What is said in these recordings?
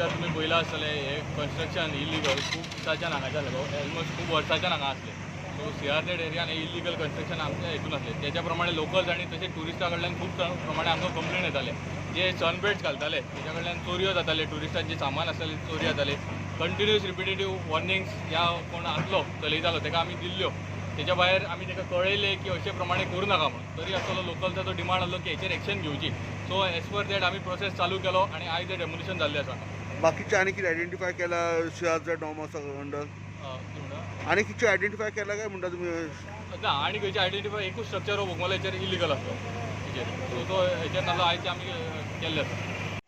बीचार तुमी पळयलां आसतलें हें कन्स्ट्रक्शन इलिगल खूब दिसाच्यान हांगाचें आसलें, ऑलमोस्ट खूब वर्साच्यान हांगा आसलें. सो सीआरझेड एरियान हें इलिगल कन्स्ट्रक्शन आमच्या हितून आसलें. तेच्या प्रमाणे लोकल्स आनी तशें ट्युरिस्टा कडल्यान खूब प्रमाणे आमकां कंप्लेन येताले. जे सनबेड्स घालताले तेच्या कडल्यान चोरयो जाताले, ट्युरिस्टांचें सामान आसतालें चोरी जाताले. कंटिन्युअस रिपिटेटीव वॉर्निंग्स ह्या कोण आसलो चलयतालो तेका आमी दिल्ल्यो. तेच्या भायर आमी ताका कळयलें की अशे प्रमाणे करूं नाका म्हणून. तरी आसतलो लोकलचा तो डिमांड आसलो की हेचेर एक्शन घेवची. सो एज पर that आमी प्रोसेस चालू केलो आनी आयज हें डेमोलिशन जाल्लें आसा. बाकीचे आनी कितें आयडेंटिफाय केला सीआरझेड नॉर्मास अंडर? कितें म्हणटा? आनी कितें आयडेंटिफाय केला काय म्हणटा तुमी? ना, आनी खंयचे आयडेंटिफाय, एकूच स्ट्रक्चर हो बोगमाल्याचेर इलिगल आसलो हेचेर. सो तो हेचेर नासलो, आयज आमी केल्लें आसा.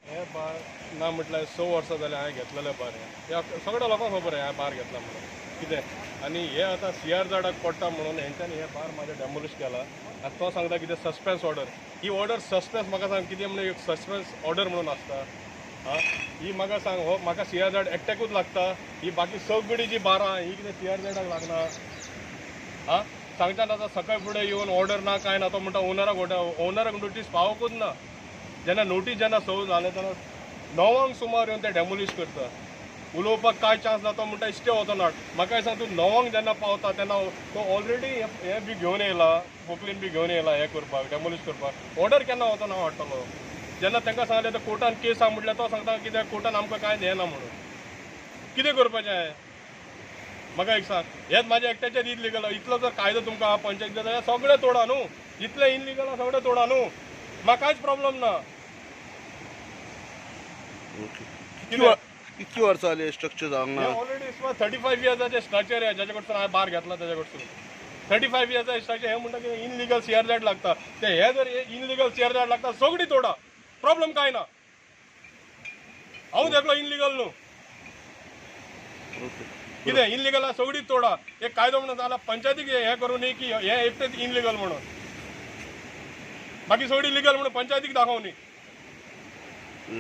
हे बार ना म्हटल्यार 6 वर्सां जालें हांवें घेतलेलें बार. हें ह्या सगळ्या लोकांक खबर आहे हांवें बार घेतला म्हणून कितें. आनी हे आतां सीआरझेडाक पडटा म्हणून हेंच्यांनी हे बार म्हाजें डेमोलिश केला. आनी तो सांगता कितें सस्पेन्स ऑर्डर. ही ऑर्डर सस्पेन्स म्हाका सांग कितें म्हणून एक सस्पेन्स ऑर्डर म्हणून आसता. आं, ही म्हाका सांग, हो म्हाका सीआरझेड एकट्याकूच लागता, ही बाकी सगळीं जी बारां आहा ही कितें सीआरझेडाक लागना? आं, सांगच्यान आतां सकाळ फुडें येवन ऑर्डर ना कांय ना. तो म्हणटा ओनराक ऑर्डर, ओनराक नोटीस पावोकूच ना. जेन्ना नोटीस जेन्ना सर्व जालें तेन्ना 9 सुमार येवन ते डेमोलिश करता. उलोवपाक कांय चान्स ना. तो म्हणटा इश्टे वचना. म्हाका सांग तूं 9 जेन्ना पावता तेन्ना तो ऑलरेडी हें बी घेवन येयला, पोकलीन बी घेवन येयला हें करपाक, डेमोलिश करपाक. ऑर्डर केन्ना वचना हाडटलो? जेन्ना तांकां सांगलें ते कोर्टान केस आहा म्हटल्यार तो सांगता कित्याक कोर्टान आमकां कांय हें ना म्हणून. कितें करपाचें हांवें? म्हाका एक सांग, हेच म्हाजें एकट्याचेच इलिगल. इतलो जर कायदो तुमकां आहा पंचायत जाल्यार सगळें तोडा न्हू, जितलें इलिगल आहा सगळें तोडा न्हू, म्हाका कांयच प्रॉब्लम ना. कितकी वर्सां जाली स्ट्रक्चर जावंक ना? ऑलरेडी सुमार 35 इयर्साचें स्ट्रक्चर आहे, ज्याच्या कडसून हांवें बार घेतला त्याच्या कडसून 35 इयर्साचें स्ट्रक्चर. हे म्हणटा की इनलिगल सीआरझेड लागता, ते हे जर इनलिगल सीआरझेड लागता सगळी तोडा, प्रॉब्लम कांय ना. हांव एकलो इनलिगल न्हू, कितें इनलिगल आहा सगळी तोडा. एक कायदो म्हणून जाल्यार पंचायतीक हें करूं न्ही की हें एकटेच इनलिगल म्हणून, बाकी सगळी लिगल म्हणून पंचायतीक दाखोवं न्ही.